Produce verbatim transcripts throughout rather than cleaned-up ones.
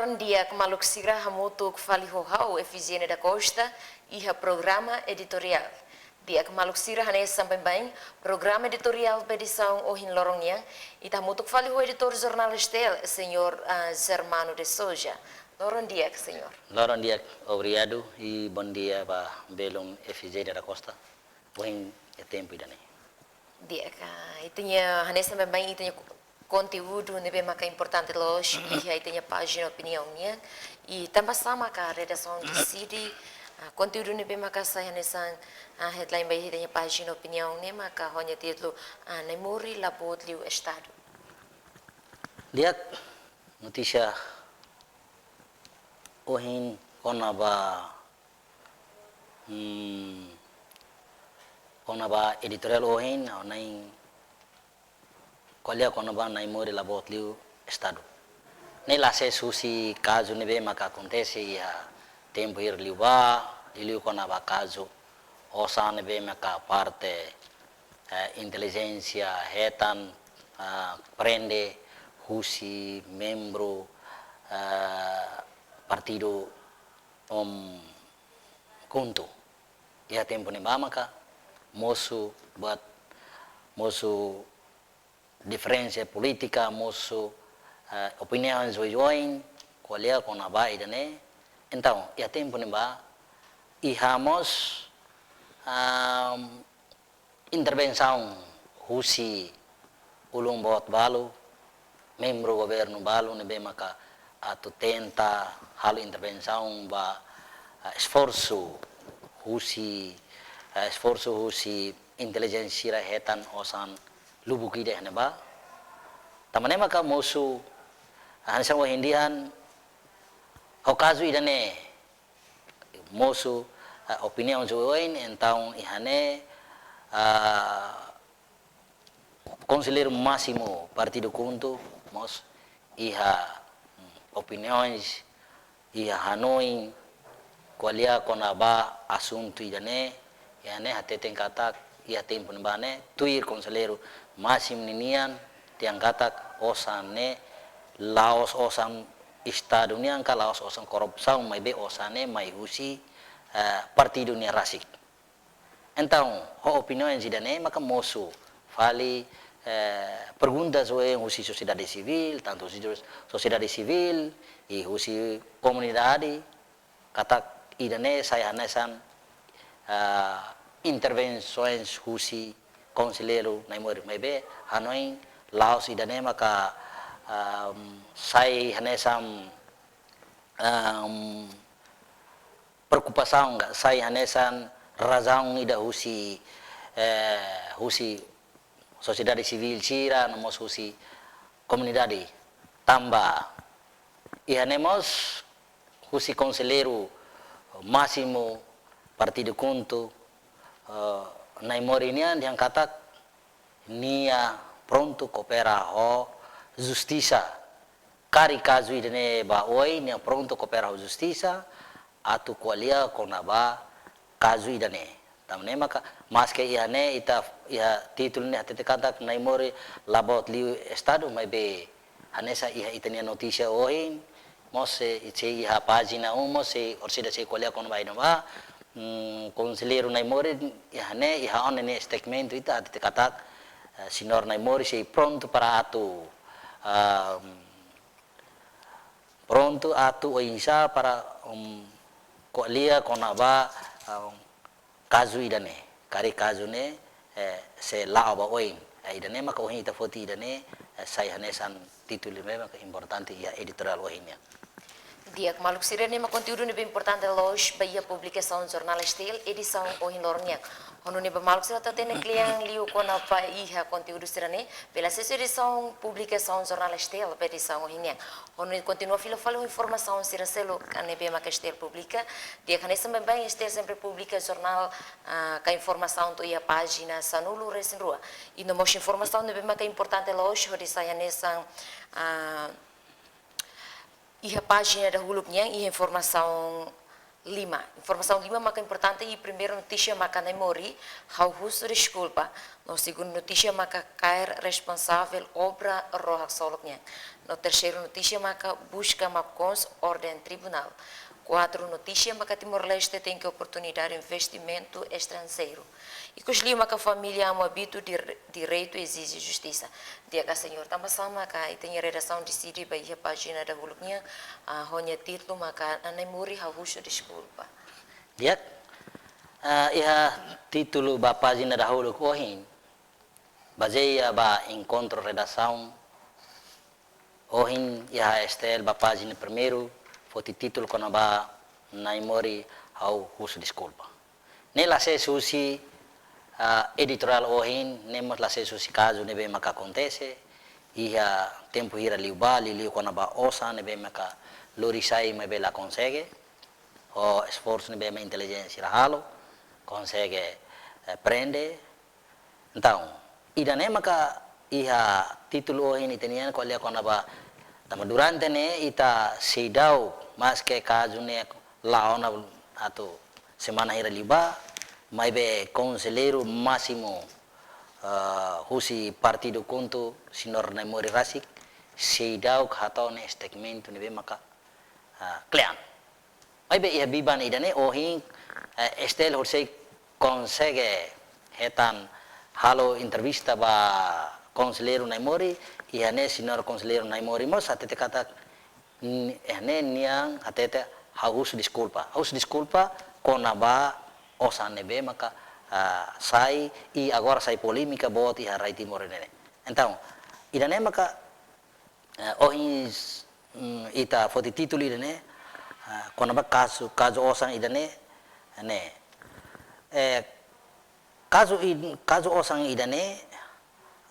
Loron di'ak maluk sira, hamutuk fali ho ha'u Efigénia da Costa iha programa editoriál. Di'ak maluk sira, hanesan baibain programa editoriál ba edisaun ohin loron nian, ita hamutuk fali ho editór jornál STL, señór, ah, Germano de Souza. Loron di'ak, señór. Loron di'ak, obrigadu, i bondia ba belun Efigénia da Costa. Ohin iha tempu ida-ne'e. Di'ak, ah, ita-nia, hanesan baibain ita-nia konteúdu ne'ebé maka importante loos iha ita-nia pájina opiniaun nian. I tanba sá maka redasaun deside, ah, konteúdu ne'ebé maka sai hanesan, ah, headline ba iha ita-nia pájina opiniaun ne'e maka ho nia títulu, ah, Naimori la boot liu Estadu. Di'ak, notísia ohin kona-ba, hmm, kona-ba editoriál ohin, ha'u-nia ko'alia kona-ba Naimori la boot liu Estadu. Ne'e la ses husi kazu ne'ebé maka akontese iha tempu hirak liubá, liuliu kona-ba kazu osan ne'ebé maka parte, eh, intelijénsia hetan, ah, prende husi membru, eh, partidu, um, KHUNTO. Iha tempu ne'ebá maka mosu buat, mosu diferensa polítika, mosu, eh, opiniaun oioin, ko'alia kona-ba ida-ne'e. Entaun, iha tempu ne'ebá, iha mós, ah, intervensaun husi ulun boot balu, membru governu balu ne'ebé maka atu tenta halo intervensaun ba, ah, esforsu husi, ah, esforsu husi intelijénsia sira hetan osan lubuk ida iha ne'ebá. Tanba ne'e maka mosu, ah, hanesan ohin dehan, ho kazu ida-ne'e, mosu, ah, opiniaun oioin, entaun iha ne'e, ah, konselleiru másimu partidu KHUNTO mós iha, mm, opiniaun, iha hanoin, ko'alia kona-ba asuntu ida-ne'e, iha ne'e hateten katak, iha tempu ne'ebá ne'e, tuir konselleiru másimu ninian, dehan katak osan ne'e la'ós osan Estadu nian ka la'ós osan korrupsaun, maibé osan ne'e mai husi, eh, partidu nian rasik. Entaun, ho opiniaun ida-ne'e maka mosu fali, eh, pergunta oioin husi sosiedade sivíl, tantu husi sosiedade sivíl, i husi komunidade, katak ida-ne'e sai hanesan, ah, intervensaun husi konselleiru Naimori, maibé hanoin la'ós ida-ne'e maka, ah, sai hanesan, ah, preokupasaun ka sai hanesan razaun ida husi, eh, husi sosiedade sivíl sira, no mós husi komunidade. Tanba iha ne'e mós husi konselleiru másimu partidu KHUNTO, eh, Naimori nian dehan katak nia prontu koopera ho justisa. Karik kazu ida-ne'e ba oin, nia prontu koopera ho justisa atu ko'alia kona-ba kazu ida-ne'e. Tanba ne'e maka, maske iha ne'e ita, iha títulu ne'e hatete katak Naimori la boot liu Estadu, maibé hanesan iha ita-nia notísia ohin, mós sei, sei iha pájina um, mós sei, orsida sei ko'alia kona-ba ida-ne'ebá, mm, konselleiru Naimori iha ne'e, iha ona nia statement ita hatete katak, eh, señór Naimori sei prontu para atu, ah, prontu atu oinsá para, um, ko'alia kona-ba, um, kazu ida-ne'e, karik kazu ne'e, eh, sei la'o ba oin. Eh, ida-ne'e maka ohin ita foti ida-ne'e, eh, sai hanesan títulu ne'ebé maka importante iha editoriál ohin nian. Di'ak maluk sira, ne'e mak konteúdu ne'ebé importante loos ba iha publikasaun jornál STL edisaun ohin loron nian. Ho nune'e ba maluk sira atu hatene kle'an liu kona-ba iha konteúdu sira-ne'e, bele asesu edisaun publikasaun jornál STL ba edisaun ohin nian. Ho nune'e kontinua fila fali ho informasaun sira seluk ne'ebé maka STL publika. Di'ak, hanesan baibain STL sempre publika jornál, ah, ka informasaun to'o iha pájina sanulu-resin-rua. I no mós informasaun ne'ebé maka importante loos hodi sai hanesan, ah, iha pájina dahuluk nian, iha informasaun lima. Informasaun lima maka importante, i primeiru notísia maka Naimori, ha'u husu deskulpa. No segundu notísia maka kaer responsavel obra ró haksolok nian. No terseiru notísia maka buska MAPCONS orden tribunál. Kuartu notísia maka Timor-Leste tenke oportunidade investimentu estranjeiru. Ikusliu maka família Amo Abito dir-, direitu ezije justisa. Di'ak, señór, tanba sá maka ita-nia redasaun deside ba iha pájina dahuluk nian, ah, ho nia títulu maka Nanaimori hau husu deskulpa. Di'ak, ah, iha títulu ba pájina dahuluk ohin, bazeia ba enkontru redasaun ohin iha S T L ba pájina primeiru, foti títulu kona-ba Nanaimori hau husu deskulpa. Ne'e la sees husi, ah, editoriál ohin, ne'e mós la sees husi kazu ne'ebé maka akontese iha tempu hira liubá, liuliu kona-ba osan ne'ebé maka lori sai maibé la konsege, ho esforsu ne'ebé mak intelijénsia sira halo, konsege, eh, prende. Entaun, ida-ne'e maka iha títulu ohin ita-nian ko'alia kona-ba, tanba durante ne'e ita seidauk, maske kazu ne'e la'o ona atu semana hira liubá, maibé konselleiru másimu, eh, husi partidu KHUNTO, señór Nanaimori rasik, seidauk hato'o nia statement ne'ebé maka, ah, kle'an. Maibé iha biban ida-ne'e ohin, eh, S T L horisehik konsege hetan halo entrevista ba konselleiru Nanaimori, iha ne'e señór konselleiru Nanaimori mós hatete katak, mm, iha ne'e nia hatete hau husu deskulpa. Hau husu deskulpa kona-ba osan ne'ebé maka, ah, sai i agora sai polémika boot iha rai Timor ne'e. Entaun, ida-ne'e maka, eh, ohin, mm, ita foti títulu ida-ne'e, eh, kona-ba kazu, kazu osan ida-ne'e, ne'e. Eh, kazu i-, kazu osan ida-ne'e,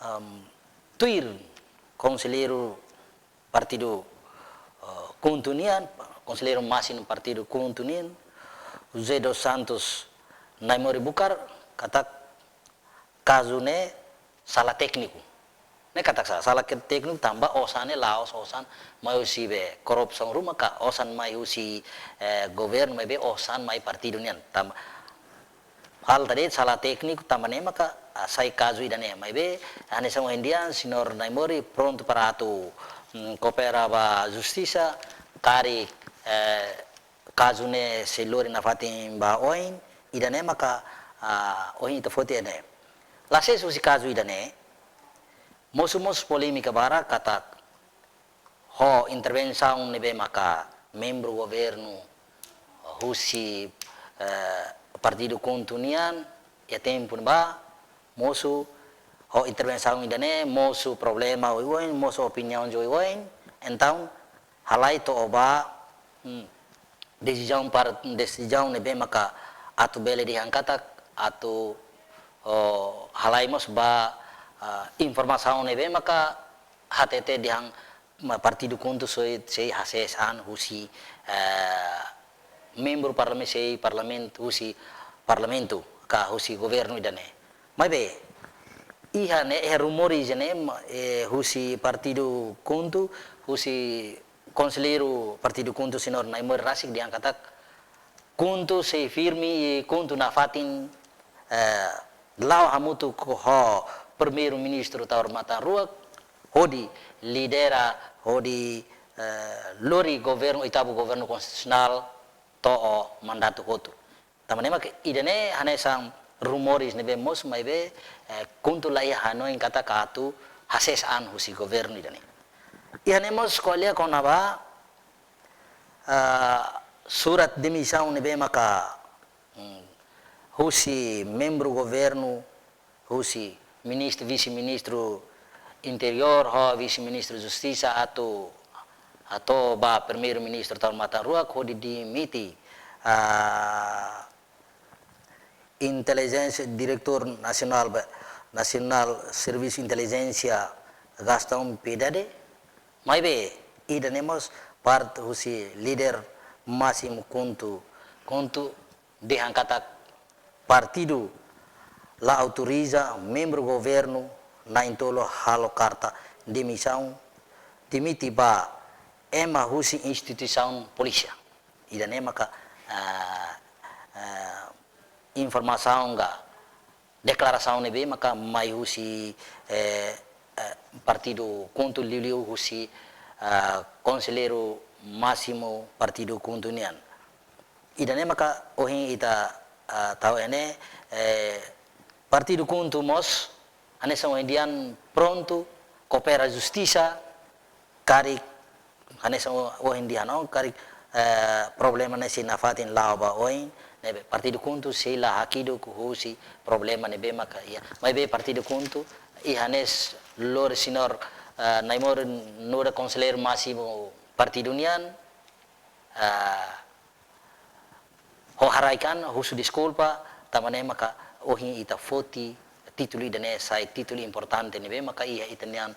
em, tuir konselleiru partidu, eh, KHUNTO nian, konselleiru másimu partidu KHUNTO nian, José dos Santos Nanaimori Bucar, katak kazu ne'e sala tékniku. Ne'e katak sala, sala ke-, tékniku tanba osan ne'e la'ós osan mai husi be korrupsaun ruma ka osan mai husi, eh, governu maibé osan mai partidu nian. Tanba hal tadi sala tékniku tanba ne'e maka, ah, sai kazu ida-ne'e. Maibé, hanesan ohin dehan, señór Nanaimori prontu para atu, mm, koopera ba justisa, karik, eh, kazu ne'e sei lori nafatin ba oin, ida-ne'e maka, ah, ohin ita foti ne'e. La sees husi kazu ida-ne'e, mosu mós polémika barak katak ho intervensaun ne'ebé maka membru governu husi, eh, partidu KHUNTO nian, iha tempu ne'ebá, mosu ho intervensaun ida-ne'e, mosu problema oioin, mosu opiniaun oioin, entaun, halai to'o ba, hmm, desizaun par-, desizaun ne'ebé maka atu bele dehan katak atu, oh, halai mós ba, ah, informasaun ne'ebé maka hatete dehan ma partidu KHUNTO sei, sei hasees an husi, eh, membru parlamen-, sei parlamentu, husi parlamentu ka husi governu ida-ne'e. Maibé, iha ne'e, iha rumores ne'e, ma-, eh, husi partidu KHUNTO, husi konselleiru partidu KHUNTO señór Nanaimori rasik dehan katak KHUNTO sei firme i KHUNTO nafatin, eh, la'o hamutuk ho Primeiru-Ministru Taur Matan Ruak, hodi lidera, hodi, eh, lori governu, oitavu governu konstitusionál to'o mandatu hotu. Tanba ne'e mak ida-ne'e hanesan rumores ne'ebé mosu maibé, eh, KHUNTO la iha hanoin katak atu hasees an husi governu ida-ne'e. Iha ne'e mós ko'alia kona-ba, ah, surat demisaun ne'ebé maka, hmm, husi membru governu, husi ministru, vise-ministru Interiór ho vise-ministru Justisa atu, atu ba Primeiru-Ministru Taur Matan Ruak hodi demite, ah, intelijénsia, diretór nasionál ba, nasionál servisu intelijénsia Gastão Piedade, maibé ida-ne'e mós parte husi líder másimu KHUNTO, KHUNTO dehan katak partidu la autoriza membru governu na'in-tolu halo karta demisaun, demite ba ema husi instituisaun polísia. Ida-ne'e maka, ah, ah, informasaun ka deklarasaun ne'ebé maka mai husi, eh, eh, partidu KHUNTO liuliu husi, ah, konselleiru másimu partidu KHUNTO nian. Ida-ne'e maka ohin ita, ah, tau iha ne'e, eh, partidu KHUNTO mós hanesan ohin dehan prontu koopera justisa, karik hanesan ohin dehan, no karik, eh, problema ne'e sei nafatin la'o ba oin, ne'ebé partidu KHUNTO sei la hakiduk husi problema ne'ebé maka iha. Maibé partidu KHUNTO iha hanesan lori señór, eh, Naimori nu'udar konselleiru másimu partidu nian, eh, ho haraik an, husu deskulpa, tanba ne'e maka ohin ita foti títulu ida-ne'e sai títulu importante ne'ebé maka iha ita-nia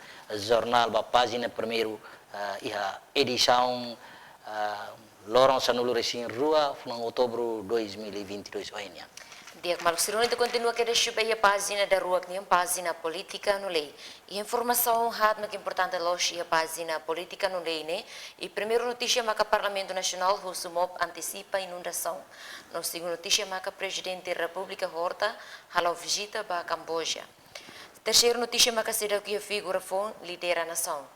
jornál ba pájina primeiru, eh, iha edisaun, eh, loron sanulu-resin-rua, fulan Outubru dois mil e vinte e dois ohin nian. Di'ak, maluk sira, ita kontinua kedas ba iha pájina daruak nian, pájina polítika no lei. Iha informasaun haat mak importante loos iha pájina polítika no lei ne'e, i primeiru notísia maka Parlamentu Nasionál husu MOP antisipa inundasaun. No segundu notísia maka Prezidente Repúblika Horta hala'o vizita ba Kamboja. Terseiru notísia maka seidauk iha figura foun lidera nasaun.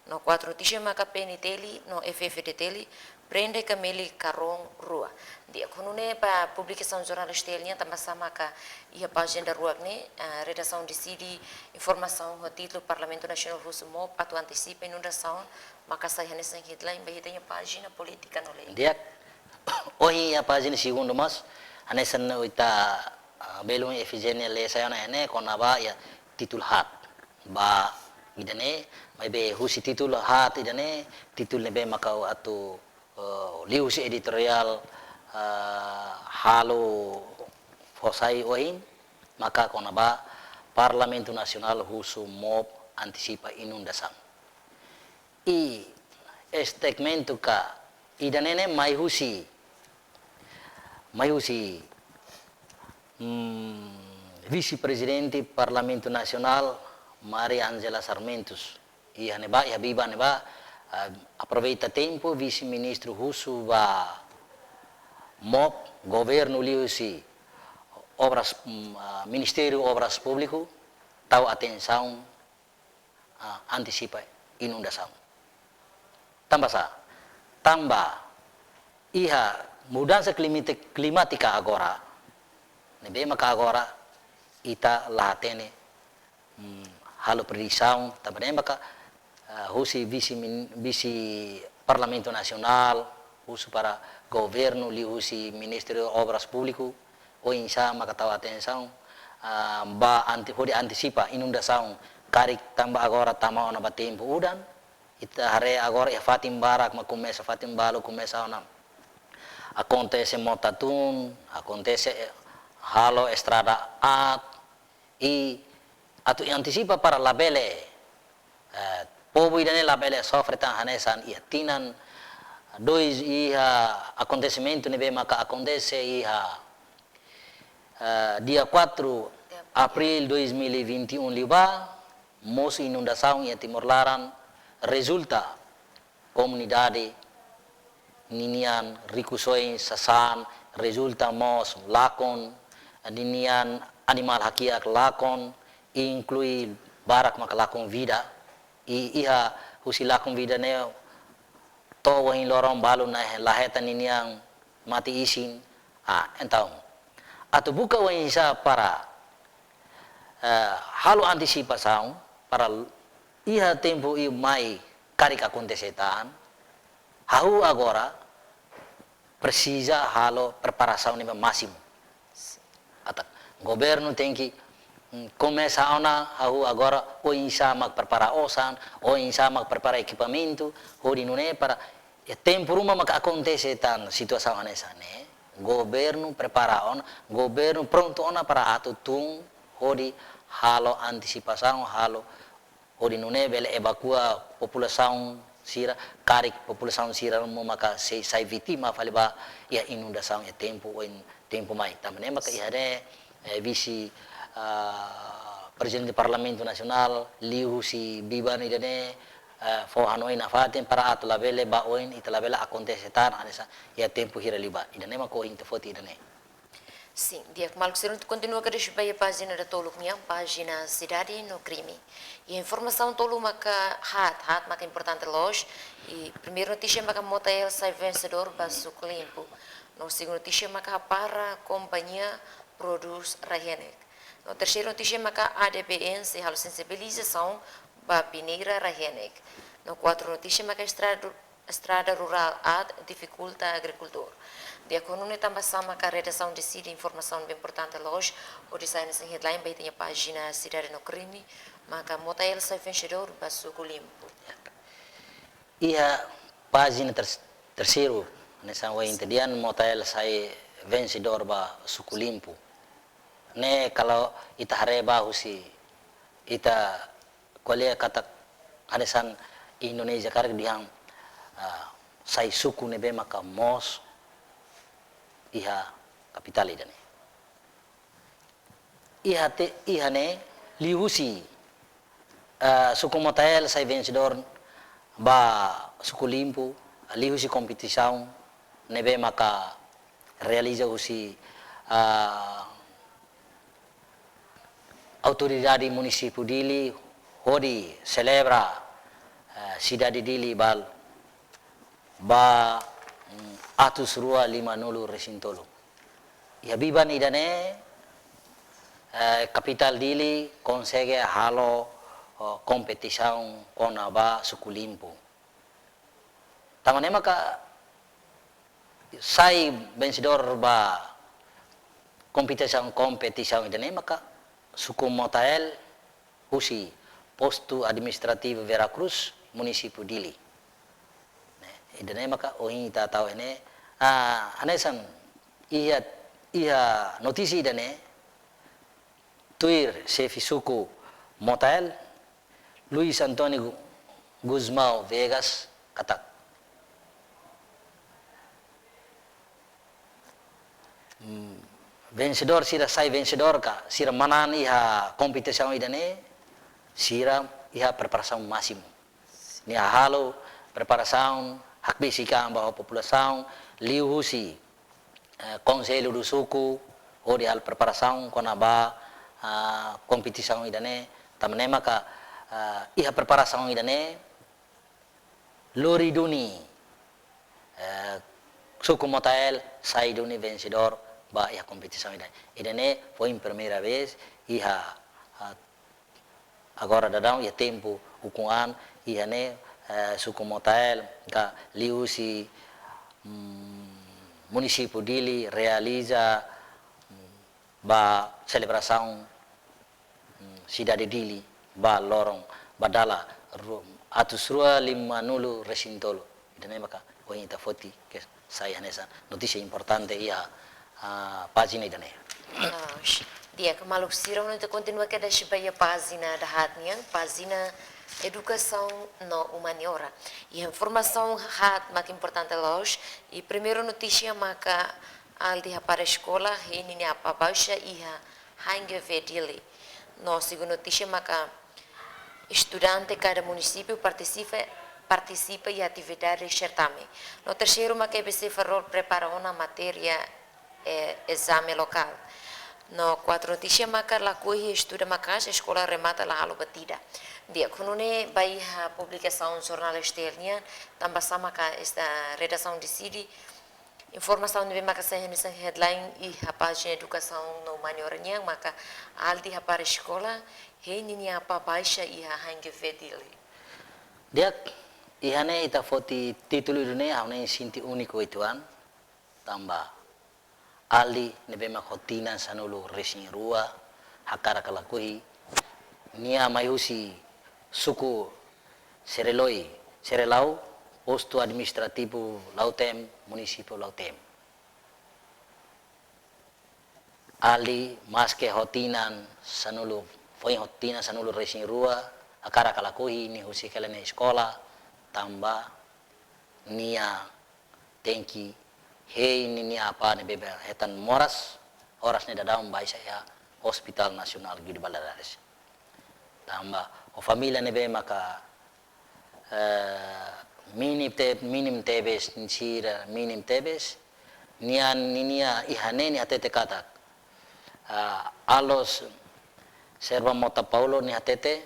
No kuartu notísia maka PNTL no F-FDTL prende Camille Caron rua. Di'ak, ho nune'e ba publikasaun jornál STL nian, tanbasá maka iha pájina daruak ne'e, eh, redasaun deside informasaun ho títulu Parlamentu Nasionál husu MOP atu antisipa inundasaun, maka sai hanesan headline ba ita-nia pájina polítika no lei. Di'ak, ohin iha pájina segundu mós, hanesan ita, ah, belun Efigénia lee sai ona iha ne'e, kona-ba iha títulu haat ba ida-ne'e, maibé husi títulu haat ida-ne'e, títulu ne'ebé maka atu, eh, liuhusi editoriál, eh, halo fó sai ohin, maka kona-ba Parlamentu Nasionál husu MOP antisipa inundasaun. I statement ka ida-ne'e ne'e mai husi, mai husi, mm, Vise-Prezidente Parlamentu Nasionál, Mari Ângela Sarmentos. Iha ne'ebá, iha biban ne'ebá, ah, aproveita tempu, Vise-Ministru husu ba MOP, governu liuhusi Obras, mm, ah, Ministériu Obras Públiku, tau atensaun, ah, antisipa inundasaun. Tanbasá? Tanba iha mudansa klimite-, klimátika agora, ne'ebé maka agora ita la hatene, mm, halo predisaun, tanba ne'e maka, ah, husi Vise Min-, Vise Parlamentu Nasionál, husu para governu liuhusi Ministériu Obras Públiku, oinsá maka tau atensaun, ah, ba anti-, hodi antisipa inundasaun, karik tanba agora tama ona ba tempu udan, ita haree agora iha fatin barak mak komesa, fatin balu komesa ona akontese mota tun, akontese, eh, halo estrada aat, i atu antisipa para labele, eh, povu ida-ne'e labele sofre tan hanesan iha tinan dois iha akontesimentu ne'ebé maka akontese iha, eh, dia quatro Abril dois mil e vinte e um liubá, mosu inundasaun iha Timor laran, rezulta komunidade ninian rikusoin sasán, rezulta mós lakon, ninian animál hakiak lakon, inklui barak maka lakon vida, i iha husi lakon vida ne'e to'o ohin loron balu ne'e la hetan ninian mate isin. Ah, entaun, atu buka oinsá para, eh, halo antisipasaun para iha tempu ida mai karik akontese tan, hahú agora presiza halo preparasaun ne'ebé másimu. Entaun governu tenke, mm, komesa ona hahú agora oinsá mak prepara osan, oinsá mak prepara ekipamentu, hodi nune'e para iha tempu ruma maka akontese tan situasaun hanesan ne'e, governu prepara ona, governu prontu ona para atu tun hodi halo antisipasaun, halo hodi nune'e bele evakua populasaun sira, karik populasaun sira ruma maka sei sai vítima fali ba iha inundasaun iha tempu oin, tempu mai. Tanba ne'e maka iha ne'e, eh, vise, ah, Prezidente Parlamentu Nasionál liuhusi biban ida-ne'e, eh, fó hanoin nafatin para atu labele ba oin ita labele akontese tan hanesan iha tempu hira liubá. Ida-ne'e mak ohin ita foti ida-ne'e. Sin, di'ak, maluk sira, ita kontinua kedas ba iha pájina datoluk nian, pájina Sidade no Krime. Iha informasaun tolu maka haat, haat maka importante loos. I primeiru notísia maka Motael sai vensedór ba suku limpu. No segundu notísia maka hapara kompañia prodús rai-henek. No terseiru notísia maka A D B N sei halo sensibilizasaun ba peneira rai-henek. No kuartu notísia maka estrada, estrada rurál aat difikulta agrikultór. Di'ak, ho nune'e tanba sá maka redasaun deside informasaun ne'ebé importante loos hodi sai hanesan headline ba ita-nia pájina Sidade no Krime, maka Motael sai vensedór ba suku limpu. Iha pájina ters-, terseiru, hanesan ohin ita dehan, Motael sai vensedór ba suku limpu. Ne'e kalau ita haree ba husi ita ko'alia katak hanesan Indonézia karik dehan, ah, sai suku ne'ebé maka moos iha kapitál ida-ne'e. Iha te, iha ne'e liuhusi, eh, suku Motael sai vensedór ba suku limpu, liuhusi kompetisaun ne'ebé maka realiza husi, eh, autoridade munisípiu Dili hodi selebra, eh, sidade Dili ba, ba, mm, atus rua limanulu resin tolu. Iha biban ida-ne'e, eh, kapitál Dili konsege halo, oh, kompetisaun kona-ba suku limpu. Tanba ne'e maka sai vensedór ba kompetisaun, kompetisaun ida-ne'e maka suku Motael husi Postu Administrativu Vera Cruz, Munisípiu Dili. Ne'e, ida-ne'e maka ohin ita tau ne'e, ah, hanesan iha, iha notísia ida-ne'e, tuir xefe suku Motael, Luis António Gu-, Gusmão Viegas katak, mm, vensedór sira sai vensedór ka, sira manán iha kompetisaun ida-ne'e, sira iha preparasaun másimu. Nia halo preparasaun hakbesik an ba ho populasaun, liuhusi, eh, konsellu do suku, hodi halo preparasaun kona-ba, ah, kompetisaun ida-ne'e, tanba ne'e maka, ah, iha preparasaun ida-ne'e, lori duni, eh, suku Motael sai duni vensedór ba iha kompetisaun ida-ne'e. Ida-ne'e foin primeira vez iha, ah, agora daudaun iha tempu ukun an iha ne'e, eh, suku Motael ka liuhusi, mm, munisípiu Dili realiza, mm, ba selebrasaun, mm, sidade Dili ba loron, ba dala ru-, atus rua limanulu resin tolu. Ida-ne'e maka ohin ita foti ke sai hanesan notísia importante iha, ah, pájina ida-ne'e. Ah, sh-, di'ak, maluk sira, ita kontinua kedas ba iha pájina dahaat nian, pájina Edukasaun no Umaniora. Iha informasaun haat maka importante loos, i primeiru notísia maka Aldi hapara eskola, hei ninia apá baixa iha HNGV Dili. No segundu notísia maka estudante kada munisípiu partisipa, partisipa iha atividade sertame. No terseiru maka EBC Farol prepara ona matéria, eh, ezame lokál. No kuartu notísia maka lakohi estuda maka'as, eskola remata la halo batida. Di'ak, ho nune'e ba iha publikasaun jornál STL nian, tanba sá maka esta redasaun deside informasaun ne'ebé maka sai hanesan headline iha pájina Edukasaun no Umaniora nian maka Aldi hapara eskola, hei ninia apá baixa iha HNGV Dili. Di'ak, iha ne'e ita foti títulu ida-ne'e, ha'u ne'e sente úniku uitoan, tanba Aldi ne'ebé mak ho tinan sanulu resin rua, hakarak ka lakohi, nia mai husi suku Sereloi, Serelau, Postu Administrativu Lautém, Munisípiu Lautém. Aldi, maske ho tinan sanulu, foin ho tinan sanulu resin rua, hakarak ka lakohi, nia husik hela nia eskola, tanba nia tenke hei ninia apá ne'ebé hetan moras, oras ne'e daudaun baixa iha Hospital Nasionál Guido Valadares. Tanba ho família ne'ebé maka, eh, mínimu te-, mínimu tebes, sira mínimu tebes, nia, ninia iha ne'e nia hatete katak, Ah, Aldo Serva Mota Paulo nia hatete,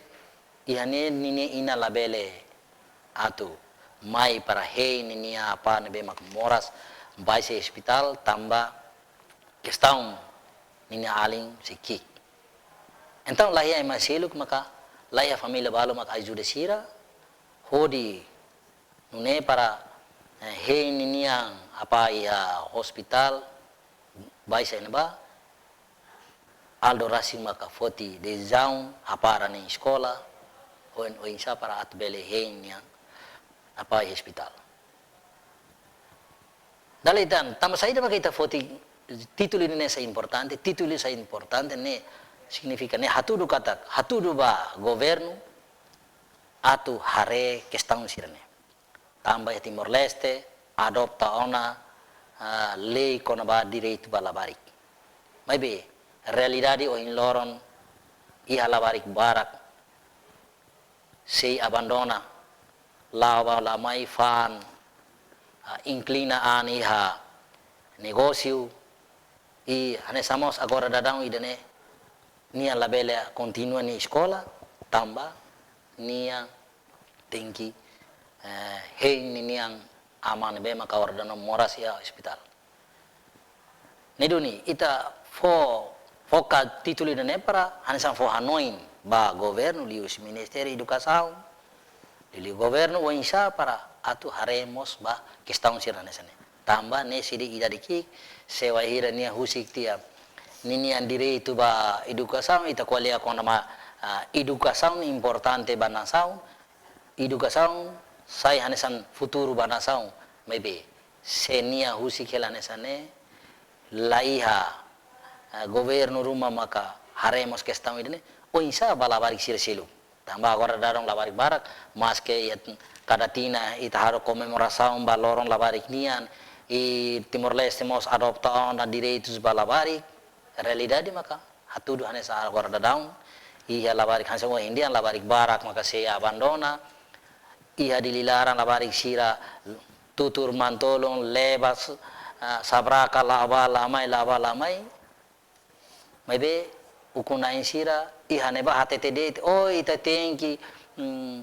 iha ne'e ninia inan labele atu mai para hein ninia apá ne'ebé mak moras baixa iha ospitál tanba kestaun ninia alin sei ki'ik. Entaun laiha ema seluk maka, laiha família balu maka ajuda sira hodi nune'e para, eh, hein ninia apá iha ospitál baixa ne'ebá. Aldo rasik maka foti desizaun hapara nia eskola, oin, oinsá para atu bele hein nia apá iha ospitál. Dala ida tan, tanba saida maka ita foti títulu ne'e sai importante, títulu sai importante ne'e signifika ne'e hatudu katak, hatudu ba governu atu haree kestaun sira-ne'e. Tanba iha Timor-Leste adota ona, ah, lei kona-ba direitu ba labarik. Maibé, realidade ohin loron iha labarik barak sei abandona, la'o bá la'o mai fa'an, ah, inklina an iha negósiu, i hanesan mós agora daudaun ida-ne'e, nia labele kontinua nia eskola, tanba nia tenke, eh, hein ninia amá ne'ebé maka agora daudaun moras iha ospitál. Ne'e duni, ita fó, foka títulu ida-ne'e para hanesan fó hanoin ba governu, liuhusi Ministériu Edukasaun, liuliu governu oinsá para atu haree mós ba kestaun sira hanesan ne'e. Tanba ne'e sidi ida di'ak, se wainhira nia husik tiha ninia direitu ba edukasaun, ita ko'alia kona-ba, ah, edukasaun importante ba nasaun, edukasaun sai hanesan futuru ba nasaun, maibé se nia husik hela hanesan ne'e, laiha, eh, governu ruma maka haree mós kestaun ida-ne'e, oinsá ba labarik sira seluk. Tanba agora daudaun labarik barak, maske iha kada tinan ita halo komemorasaun ba loron labarik nian, i Timor-Leste mós adota ona direitus ba labarik, realidade maka hatudu hanesan agora daudaun, iha labarik hanesan ohin dehan labarik barak maka sei abandona, iha Dili laran labarik sira tutur manu-tolun, lebas, ah, sabraka, la'o bá la'o mai, la'o bá la'o mai. Maibé ukun-na'in sira iha ne'ebá hatete de'it, oh, ita tenke, mm,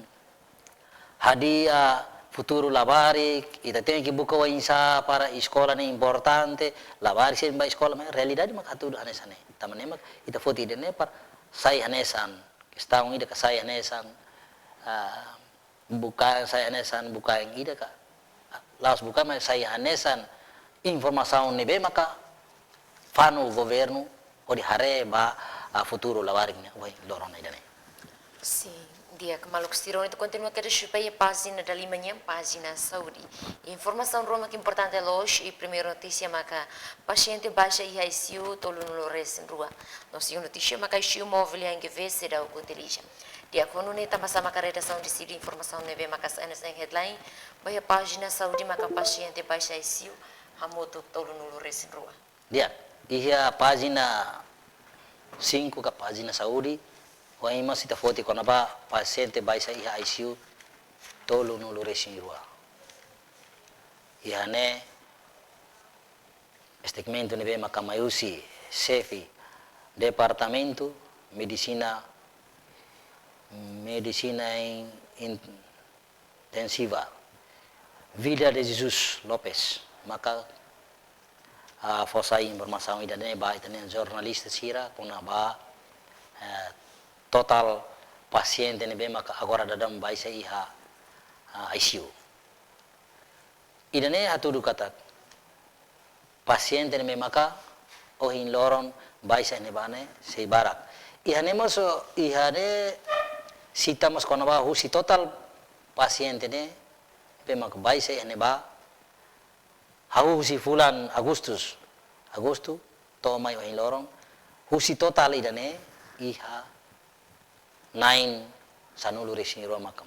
hadi'a futuru labarik, ita tenke buka oinsá para eskola ne'e importante, labarik sira bá eskola, maibé realidade maka hatudu hanesan ne'e. Tanba ne'e maka ita foti ida-ne'e para sai hanesan kestaun ida ka sai hanesan, ah, bukae sai hanesan bukae ida ka. La'ós bukae, maibé sai hanesan informasaun ne'ebé maka fanu governu hodi haree ba, ah, futuru labarik ne'e, ohin loron ida-ne'e. Sin, di'ak, maluk sira, entaun kontinua kedas ba iha pájina dalima nian, pájina saúde. Informasaun rua mak importante loos, i primeira notísia maka pasiente baixa iha I C U tolunulu resin rua. No segundu notísia maka I C U móvel iha N G V seidauk utiliza. Di'ak, ho nune'e tanbasá maka redasaun deside informasaun ne'ebé maka sai hanesan headline ba iha pájina saúde maka pasiente baixa I C U hamutuk tolunulu resin rua? Di'ak, iha pájina cinco ka pájina saúde, ohin mós ita foti kona-ba pasiente baixa iha I C U tolunulu resin rua. Iha ne'e statement ne'ebé maka mai husi xefe Departamentu Medisina, Medisina in, in, Intensiva, Vida de Jesus Lopes, maka, ah, fó sai informasaun ida-ne'e ba ita-nia jornalista sira kona-ba, eh, totál pasiente ne'ebé maka agora daudaun baixa iha, ah, I C U. Ida-ne'e hatudu katak pasiente ne'ebé maka ohin loron baixa iha ne'ebá ne'e sei barak. Iha ne'e mós, iha ne'e sita mós kona-ba husi totál pasiente ne'ebé maka baixa iha ne'ebá, hahú husi fulan Agustus, Agostu, to'o mai ohin loron, husi totál ida-ne'e iha na'in sanulu resin rua maka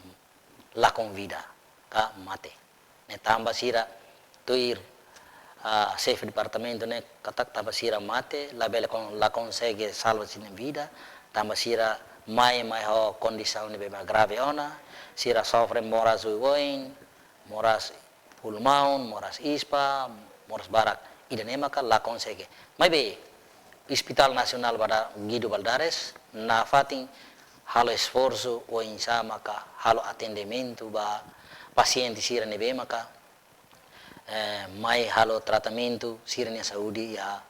lakon vida ka mate. Ne'e tanba sira tuir, ah, xefe departamentu ne'e katak tanba sira mate, labele kon-, la konsege salva sira-nia vida, tanba sira mai, mai ho kondisaun ne'ebé mak grave ona, sira sofre moras oioin, moras pulmaun, moras ispa, moras barak. Ida-ne'e maka la konsege. Maibé, Hospital Nasionál Bada-, Guido Valadares, nafatin halo esforsu oinsá maka halo atendimentu ba pasiente sira ne'ebé maka, eh, mai halo tratamentu sira-nia saúde iha,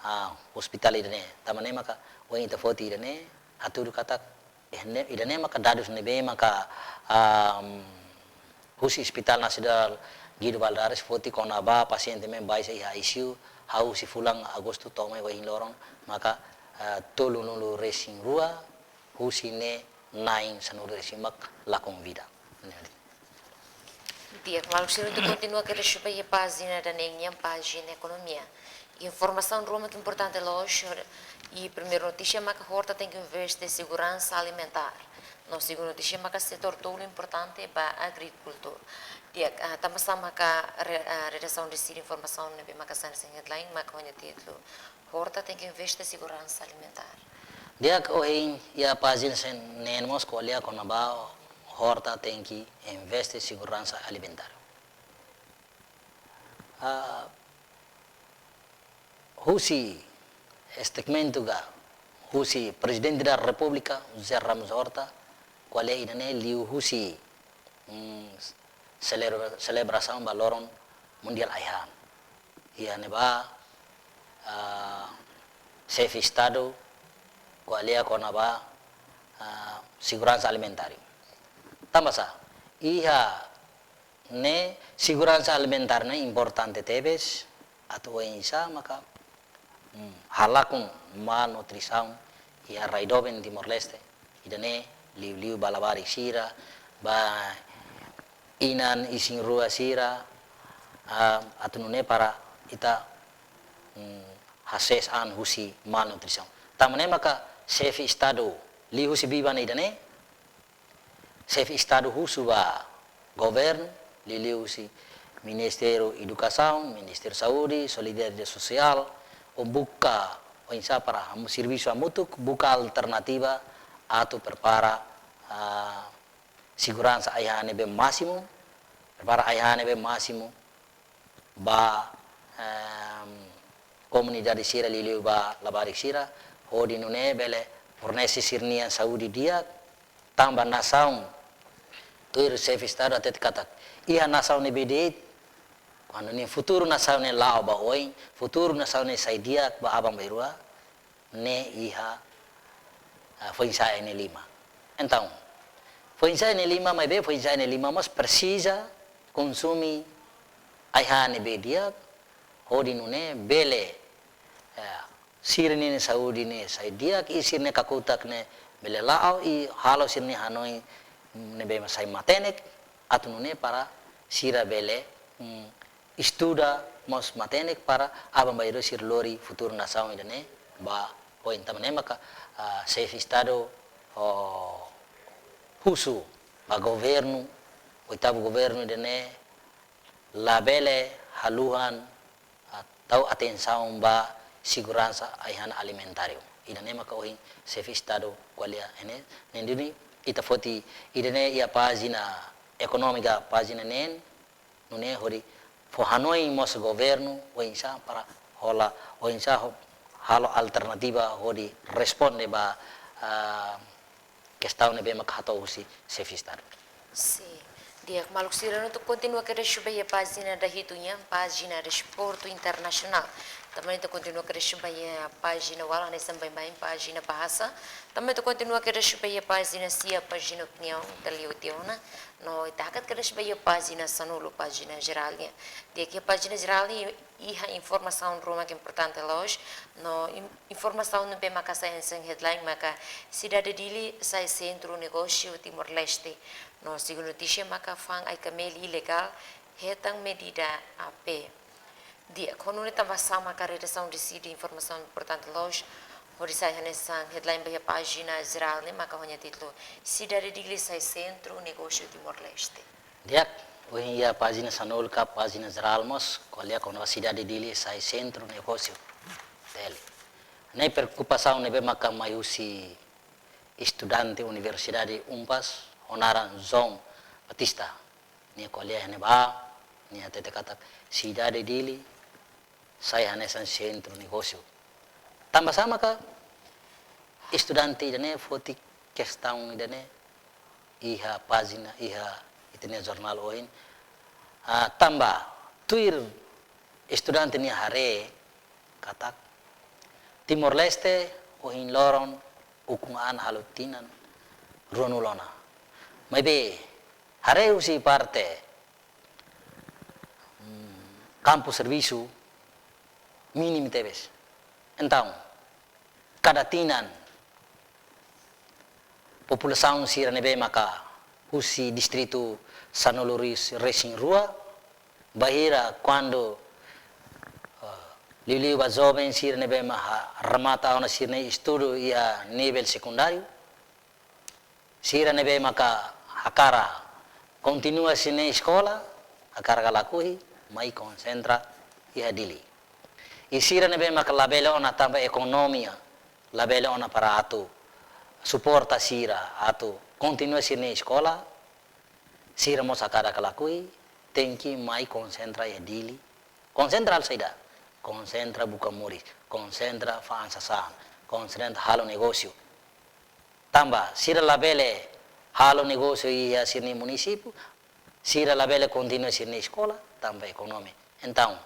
ah, ospitál ida-ne'e. Tanba ne'e maka, ohin ita foti ida-ne'e, hatudu katak, eh, ne'e, ida-ne'e maka dadus ne'ebé maka, ah, husi Hospital Nasionál Guido Valadares foti kona-ba pasiente ne'ebé baixa iha I C U, hahú husi fulan Agostu to'o mai ohin loron, maka, eh, tolunulu-resin-rua, husi ne'e na'in sanulu-resin-mak lakon vida. Ne'e. Di'ak, maluk sira, ita kontinua kedas ba iha pájina ida-ne'e nian, pájina ekonomia. Informasaun ruma ke importante loos, i primeiru notísia maka Horta tenke investe seguransa alimentár. No segundu notísia maka setór tolu importante ba agrikultór. Di'ak, ah, tanba sá maka re-, ah, redasaun deside informasaun ne'ebé maka sai hanesan headline, maka ho nia títulu Horta tenke investe seguransa alimentár. Di'ak, ohin iha pájina sanulu-resin-neen mós ko'alia kona-ba Horta tenke investe seguransa alimentár. Ah, husi statement ka husi Prezidente da Repúblika, José Ramos Horta, ko'alia ida-ne'e liuhusi, mm, selebra-, selebrasaun ba loron Mundiál Ai-han. Iha ne'ebá, ah, Xefe Estadu ko'alia kona-ba, ah, seguransa alimentár. Tanba sá, iha ne'e seguransa alimentár ne'e importante tebes, atu oinsá maka, mm, halakon malnutrisaun iha rai doben Timor-Leste, ida-ne'e liuliu ba labarik sira, ba inan isin-rua sira, ah, atu nune'e para ita, mm, hasees an husi malnutrisaun. Tanba ne'e maka Xefe Estadu liuhusi biban ida-ne'e, Xefe Estadu husu ba governu, liuliu husi Ministériu Edukasaun, Ministériu Saúde, Solidariedade Sosiál, hodi buka oinsá para ham-, servisu hamutuk, buka alternativa atu prepara, ah, seguransa ai-han ne'ebé másimu, prepara ai-han ne'ebé másimu ba, em, komunidade sira, liuliu ba labarik sira, hodi nune'e bele fornese sira-nia saúde di'ak, tanba nasaun, tuir Xefe Estadu hatete katak, iha nasaun ne'ebé de'it, kuandu nia futuru nasaun ne'e la'o ba oin, futuru nasaun ne'e sai di'ak ba aban-bainrua, ne'e iha, ah, foin-sa'e na'in-lima. Entaun, foin-sa'e na'in-lima, maibé foin-sa'e na'in-lima mós presiza konsume ai-han ne'ebé di'ak, hodi nune'e bele, eh, sira-nia saúde ne'e sai di'ak, i sira-nia kakutak ne'e bele la'o, i halo sira-nia hanoin ne'ebé sai matenek, atu nune'e para sira bele, mm, estuda mós matenek para aban-bainrua sira lori futuru nasaun ida-ne'e ba oin. Tanba ne'e maka, ah, Xefe Estadu, oh, husu ba governu, oitavu governu ida-ne'e labele haluha, ah, tau atensaun ba seguransa ai-han alimentár. Ida-ne'e maka ohin Xefe Estadu ko'alia iha ne'e, ne'e duni ita foti ida-ne'e iha pájina ekonómika, pájina neen, nune'e hodi fó hanoin mós governu, oinsá para hola, oinsá ho-, halo alternativa hodi responde ba, ah, kestaun ne'ebé maka hato'o husi Xefe Estadu. Sin. Di'ak, maluk sira, ita kontinua kedas ba iha pájina dahitu nian, pájina desportu internasionál. Tanba ita kontinua kedas ba iha pájina ualu, hanesan baibain pájina bahasa. Tanba ita kontinua kedas ba iha pájina sia, pájina opiniaun, ita liu tiha ona. No ita hakat kedas ba iha pájina sanulu, pájina jerál nian. Di'ak, iha pájina jerál nian iha informasaun ruma ke importante loos, no in-, informasaun ne'ebé maka sai hanesan headline maka Sidade Dili sai sentru negósiu Timor-Leste. No segundu notísia maka fa'an ai-kameli ilegál hetan medida A P. Di'ak, ho nune'e tanba sá maka redasaun deside informasaun importante loos hodi sai hanesan headline ba iha pájina jerál ne'e maka ho nia títulu Sidade Dili sai sentru negósiu Timor-Leste. Di'ak, ohin iha pájina sanulu ka pájina jerál mós ko'alia kona-ba Sidade Dili sai sentru negósiu. Tele. Ne'e preokupasaun ne'ebé maka mai husi estudante Universidade UNPAZ, ho naran João Batista. Nia ko'alia iha ne'ebá, nia hatete katak Sidade Dili sai hanesan sentru negósiu. Tanba sá maka estudante ida-ne'e foti kestaun ida-ne'e iha pájina, iha ita-nia jornál ohin. Ah, tanba tuir estudante nia haree katak Timor-Leste ohin loron ukun an halo tinan ruanulu ona. Maibé haree husi parte, hmm, kampu servisu mínimu tebes. Entaun, kada tinan populasaun sira ne'ebé maka husi distritu sanulu resin-rua, bainhira kuandu, eh, liuliu ba joven sira ne'ebé maka remata ona sira-nia estudu iha nivel sekundáriu, sira ne'ebé maka hakarak kontinua sira-nia eskola, hakarak ka lakohi, mai konsentra iha Dili. I sira ne'ebé maka labele ona tanba ekonomia, labele ona para atu suporta sira atu kontinua sira-nia eskola, sira mós hakarak ka lakohi, tenke mai konsentra iha Dili. Konsentra halo saida? Konsentra buka moris, konsentra fa'an sasán, konsentra halo negósiu. Tanba sira labele halo negósiu iha sira-nia munisípiu, sira labele kontinua sira-nia eskola tanba ekonomia. Entaun,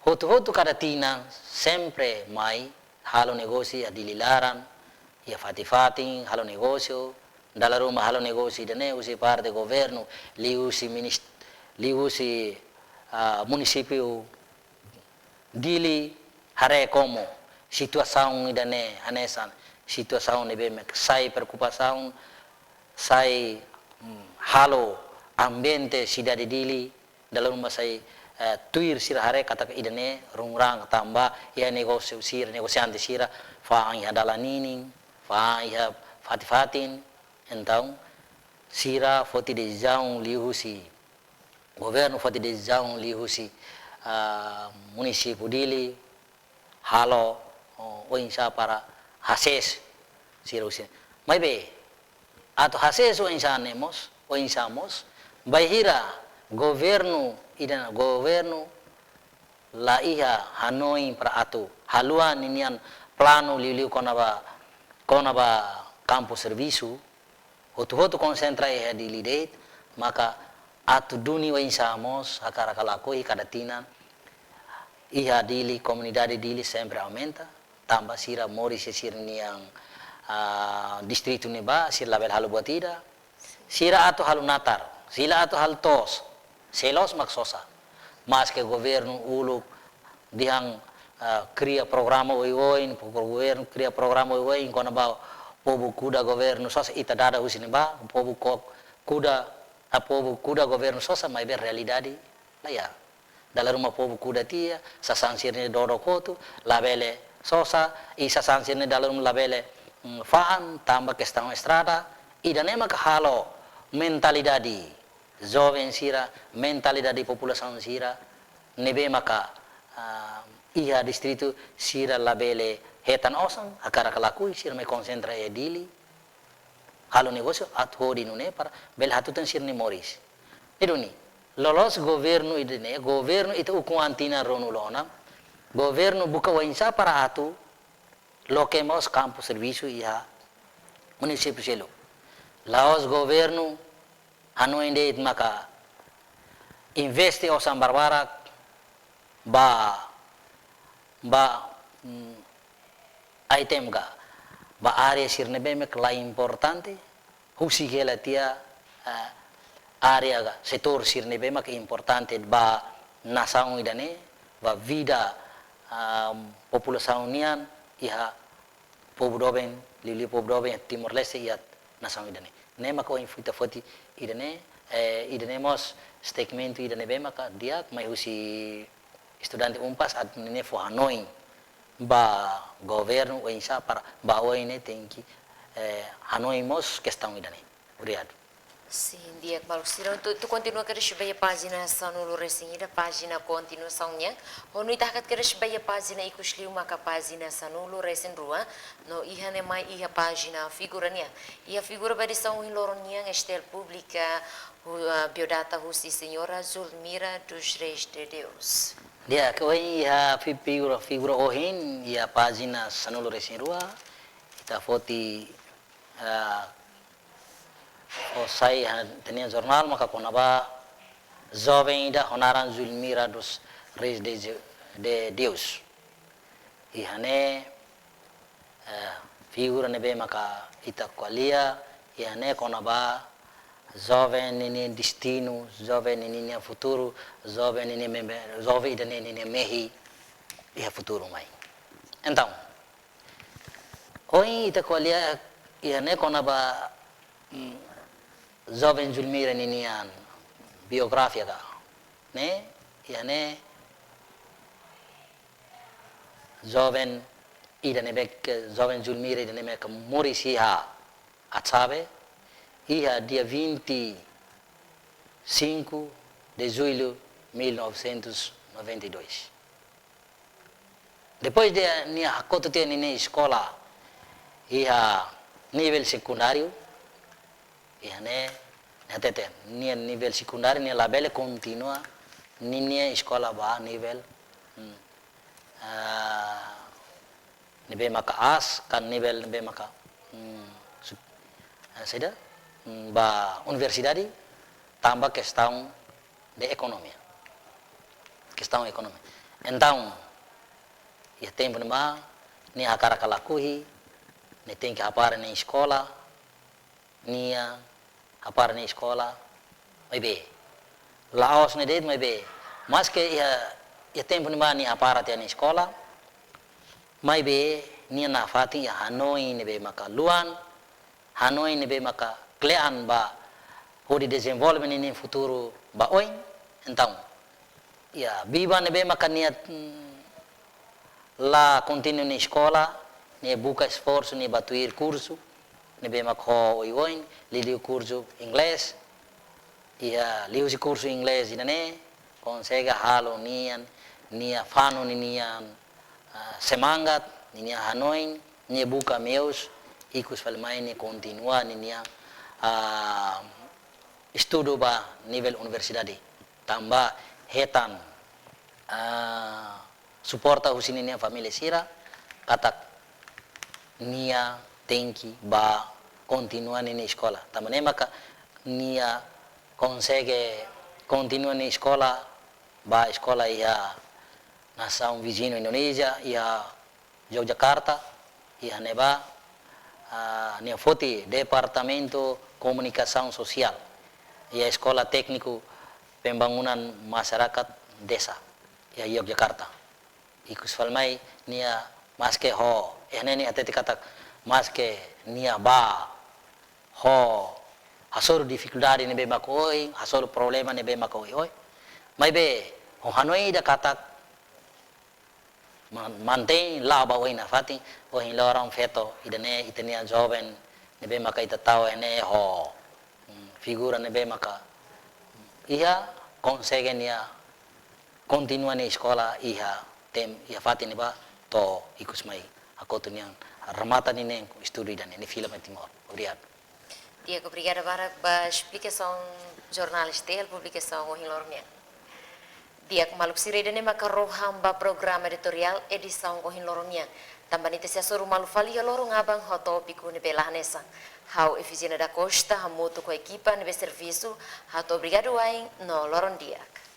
hotu-hotu kada tinan sempre mai halo negósiu iha Dili laran, iha fatin-fatin halo negósiu, dala ruma halo negósiu ida-ne'e husi parte governu, liuhusi minis-, liuhusi, ah, munisípiu Dili, haree komu situasaun ida-ne'e hanesan situasaun ne'ebé mak sai preokupasaun, sai, mm, halo ambiente sidade Dili, dala ruma sai, eh, tuir sira haree katak ida-ne'e rungurang tanba iha negósiu sira, negosiante sira fa'an iha dalan ninin, fa'an iha fatin-fatin. Entaun, sira foti desizaun liuhusi, governu foti desizaun liuhusi, ah, munisípiu Dili, halo, oh, oinsá para hasees sira husi. Maibé, atu hasees oinsá ne'e mós, oinsá mós, bainhira governu, ida-ne'e governu la iha hanoin para atu haluha ninia planu liuliu kona-ba, kona-ba kampu servisu, hotu-hotu konsentra iha Dili de'it, maka atu duni oinsá mós hakarak ka lakohi kada tinan iha Dili, komunidade Dili sempre aumenta, tanba sira moris iha sira-nian, ah, distritu ne'ebá, sira labele halo buat ida, sira atu halo natar, sira atu halo to'os, se loos mak sosa. Maske governu uluk dehan, ah, kria programa oioin, governu kria programa oioin kona-ba povu kuda governu sosa, ita dada husi ne'ebá, povu ko-, kuda, ah, povu kuda governu sosa, maibé realidade la iha. Dala ruma povu kuda tiha, sasán sira-ne'e dodok hotu, labele sosa, i sasán sira-ne'e dala ruma labele, mm, fa'an, tanba kestaun estrada, ida-ne'e maka halo mentalidade joven sira, mentalidade populasaun sira ne'ebé maka, ah, iha distritu sira labele hetan osan, hakarak ka lakohi, sira mai konsentra iha Dili, halo negósiu atu hodi nune'e para bele hatutan sira-nia moris. Ne'e duni, loloos governu ida-ne'e, governu ita ukun an tinan ruanulu ona, governu buka oinsá para atu loke mós kampu servisu iha munisípiu seluk. La'ós governu hanoin de'it maka investe osan barbarak ba, ba, mm, item ka, ba área sira ne'ebé mak la importante, husik hela tiha, eh, área ka setór sira ne'ebé mak importante ba nasaun ida-ne'e, ba vida, ah, populasaun nian iha povu doben, liuliu povu doben Timor-Leste iha nasaun ida-ne'e. Ne'e maka ohin ita foti ida-ne'e, eh, ida-ne'e mós statement ida ne'ebé maka di'ak mai husi estudante UNPAZ atu nune'e fó hanoin ba governu oinsá para ba oin ne'e tenke, eh, hanoin mós kestaun ida-ne'e. Obrigadu. Sin, di'ak maluk sira. Entaun, ita kontinua kedas ba iha pájina sanulu resin ida, pájina kontinuasaun nian. Ho ita hakat kedas ba iha pájina ikus liu maka pájina sanulu resin rua. No iha ne'e mai iha pájina figura nian. Iha figura ba edisaun ohin loron nian, STL publika, hu-, ah, biodata husi Señora Zulmira dos Reis de Deus. Di'ak, ohin iha fi-, figura, figura ohin iha pájina sanulu-resin-rua, ita foti, ah, fó sai iha ita-nia jornál maka kona-ba joven ida ho naran Zulmira dos Reis de, de Deus. Iha ne'e, eh, figura ne'ebé maka ita ko'alia, iha ne'e kona-ba joven ninia destinu, joven ninia futuru, joven ninia meme-, joven ida-ne'e ninia mehi iha futuru mai. Entaun, ohin ita ko'alia iha ne'e kona-ba, mm, joven Zulmira ninian biografia ka, ne'e, iha ne'e joven ida ne'ebé ke, joven Zulmira ida ne'ebé ke moris iha Atsabe, iha dia vinte e cinco de julho mil novecentos noventa e dois. Depois de nia hakotu tiha ninia eskola iha nivel sekundáriu, iha ne'e, ne'e hatete, nia nivel sekundáriu, nia labele kontinua ninia eskola ba nivel, hmm, ah, ne'ebé maka aas, ka nivel ne'ebé maka, hmm, su-, ah, saida, hmm, ba universidade, tanba kestaun de ekonomia. Kestaun ekonomia. Entaun, iha tempu ne'ebá, nia hakarak ka lakohi, nia tenke hapara nia eskola, nia hapara nia eskola, maibé la'ós ne'e de'it, maibé maske iha, iha tempu ne'ebá nia hapara tiha nia eskola, maibé nia nafatin iha hanoin ne'ebé maka luan, hanoin ne'ebé maka kle'an ba hodi dezenvolve ninia futuru ba oin. Entaun, iha biban ne'ebé maka nia, mm, la kontinua nia eskola, nia buka esforsu, nia bá tuir kursu ne'ebé maka ho oioin, liuliu kursu inglés. Iha liuhusi kursu inglés ida-ne'e konsege halo nian, nia fanu ninian, ah, semangat, ninia hanoin, nia buka meius, ikus fali mai nia kontinua ninia, ah, estudu ba nivel universidade. Tanba hetan, ah, suporta husi ninia família sira, katak nia tenke bá kontinua ninia eskola. Tanba ne'e maka nia konsege kontinua nia eskola, bá eskola iha nasaun viziñu Indonézia, iha Yogyakarta, iha ne'ebá, ah, nia foti Departamentu Komunikasaun Sosiál, iha Eskola Tékniku Pembangunan Masyarakat Desa, iha Yogyakarta. Ikus fali mai nia maske ho, eh, ne'e nia hatete katak maske nia bá ho hasoru difikuldade ne'ebé mak oioin, hasoru problema ne'ebé mak oioin. Maibé ho hanoin ida katak man-, mantein la'o ba oin nafatin, ohin loron feto ida-ne'e ita-nia joven ne'ebé maka ita tau iha ne'e ho, mm, figura ne'ebé maka iha konsege nia kontinua nia eskola iha tem-, iha fatin ne'ebá to'o ikus mai hakotu nian remata ninia estudu ida-ne'e, nia fila mai Timor. Obrigadu. Di'ak, obrigada barak ba esplikasaun jornál S T L publikasaun ohin loron nian. Di'ak maluk sira, ida-ne'e maka rohan ba programa editoriál edisaun ohin loron nian. Tanba ita sei hasoru malu fali iha loron aban ho tópiku ne'ebé la hanesan. Ha'u Efigénia da Costa hamutuk ho ekipa ne'ebé servisu, hato'o obrigadu wa'in no loron di'ak.